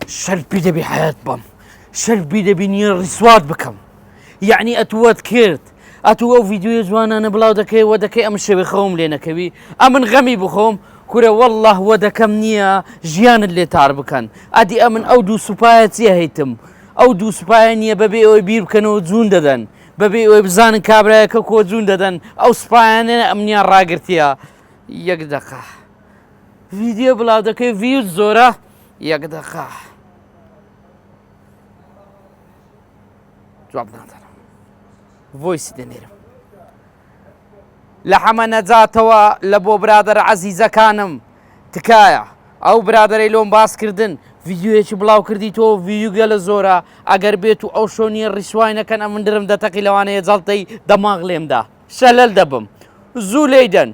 شەرپی دەبی حەیات بم شەرپی دەبی نییە ڕیسوات بکەم یعنی ئەتووەت کرد ئەتوو ئەو ڤیددیوی جوانانە بڵاو دەکەی وە دەکەی ئەم شەوێ خەوم لێ نەکەوی ئەمن غەمی بخۆم کورە والله وە دەکەم نییە ژیانت لێ تار بکەن ئەدی ئەمن ئەو دوو سوپایە چیە هەیتم ئەو دوو سوپایە نییە بەبێ ئەوەی بیر بکەنەوە جوون دەدەن بەبێ ئەوەی بزانن کابرایەکە کۆ جوون دەدەن ئەو سوپایانە ئەمنیان ڕاگرتیە یەک دەقە ڤیدیۆ بڵاو دەکەی ڤیوت زۆرە یەک دەقە جواب نادەنم voice ی دەنێرم لە حەمە نەجاتەوە لە بۆ برادەرە عەزیزەکانم تکایە ئەو برادەرەی لۆم باس کردن ڤیدیۆیەکی بڵاو کردی تۆ ڤیدیۆ گەلە زۆرە ئەگەر بێت و ئەو شۆ نییە ڕیسوای نەکەن ئەمن درم دەتەقی لەوانەیە جەڵتەی دەماغ لێمدا شەلەل دەبم زوو لێی دەن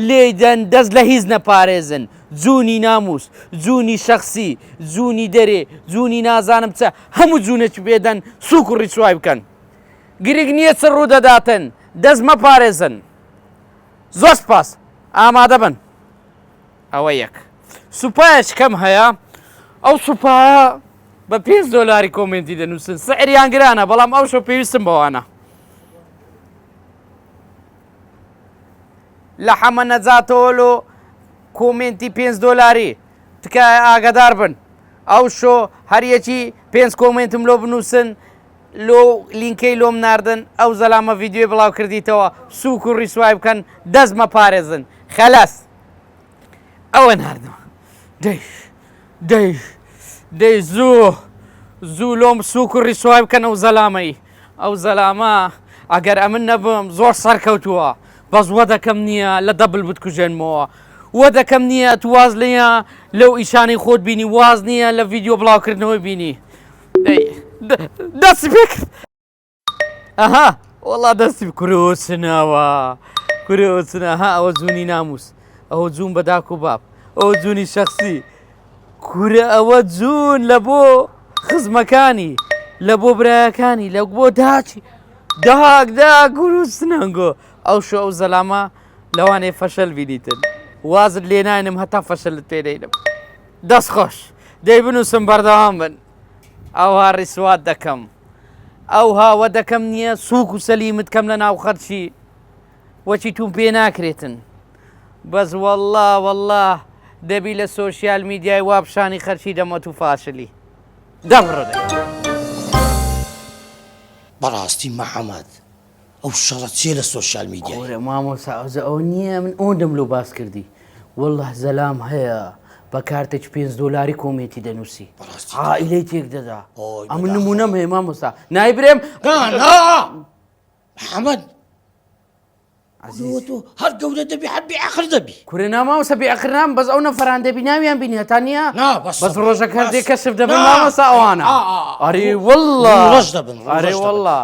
لێی دەن دەست لە هیچ نەپارێزن جوونی ناموس جوونی شەخسی جوونی دەرێ جوونی نازانم چە هەموو جوونێکی پێدەن سوک و ڕیسوای بکەن گرنگ نییە چ ڕوودەداتن دەست مەپارێزن زۆر سپاس ئامادە بن ئەوە یەک سوپایەک کەم هەیە ئەو سوپایە بە پێ دۆلاری کۆمنتی دەنووسن سعریان گرانە بەڵام ئەو شۆ پێویستم بەوانە لە حەمە نەجاتەوە لۆ کۆمنتی پێ دۆلاری تکایە ئاگادار بن ئەو شۆ هەریەکی پێنج کۆمنتم لۆ بنووسن لۆ لینکەی لۆم ناردن ئەو زەلامە ڤیدیۆی بڵاو کردیتەوە سوک و ڕیسوای بکەن دەست مەپارێزن خەلاس ئەوە ناردمە دەی دەی دەی زوو زوو لۆم سوک و ڕیسوای بکەن ئەو زەلامەی ئەو زەلامە ئەگەر ئەمن نەبم زۆر سەرکەوتووە بەس وە دەکەم نییە لە دەبل بتکوژێنمەوە وە دەکەم نییە تو واز لێە لەو ئیشانەی خۆت بینی واز نییە لە ڤیدیۆ بڵاوکردنەوەی بینی دەستی پێ کرد ئەها وەڵا دەستی کورۆچنەوە کورۆچنە ها ئەوە جوونی ناموس ئەوە جوون بە داک و باب ئەوە جوونی شخصی کورە ئەوە جوون لە بۆ خزمەکانی لە بۆ برایەکانی لە بۆ داچی داک دا گوروسنەنگۆ ئەو شۆ ئەو زەلامە لەوانەیە فەشەل بینیتن وازت لێناینم هەتا فەشەلت پێدەینم دەست خۆش دەی بنووسم بەردەوام بن ئەوها ڕیسوات دەکەم ئەوها وە دەکەم نییە سوک و سەلیمت کەم لە ناو خەرچی وەچی توم پێ ناکرێتن بەس والله والله دەبی لە سۆشیال میدیای وا پیشانی خەرچی دەمەت و فاشلی دەبڕە دەی. بەڕاستی محمد ئەو شەڕە چیە لە سۆشیال میدیای. کورە مامۆستا ئەوجا ئەوە نییە من ئەوەندەم لۆ باس کردی واللە زەلام هەیە بە کارتێکی پێنج دۆلاری کۆمێنتی دەنووسی بەڕاستی عائیلەی تێک دەدا ئۆی ئەمن بەداخەوە. نمونەم هەیە مامۆستا نایبرێم نا نا محمد عەزیز تۆ هەر گەورە دەبی هەر بێ عەقل دەبی کورە نا مامۆستا بێ عەقل نام بەس ئەو نەفەران دەبی ناویان بینی هەتا نییە نا بەس بەس ڕۆژەکە بەس. دێ کەشف دەبن نا. مامۆستا ئەوانە ئا، ئا، ئا. ئەرێ واللە ڕووڕەش دەبن، ڕووڕەش ئەرێ دەبن. واللە.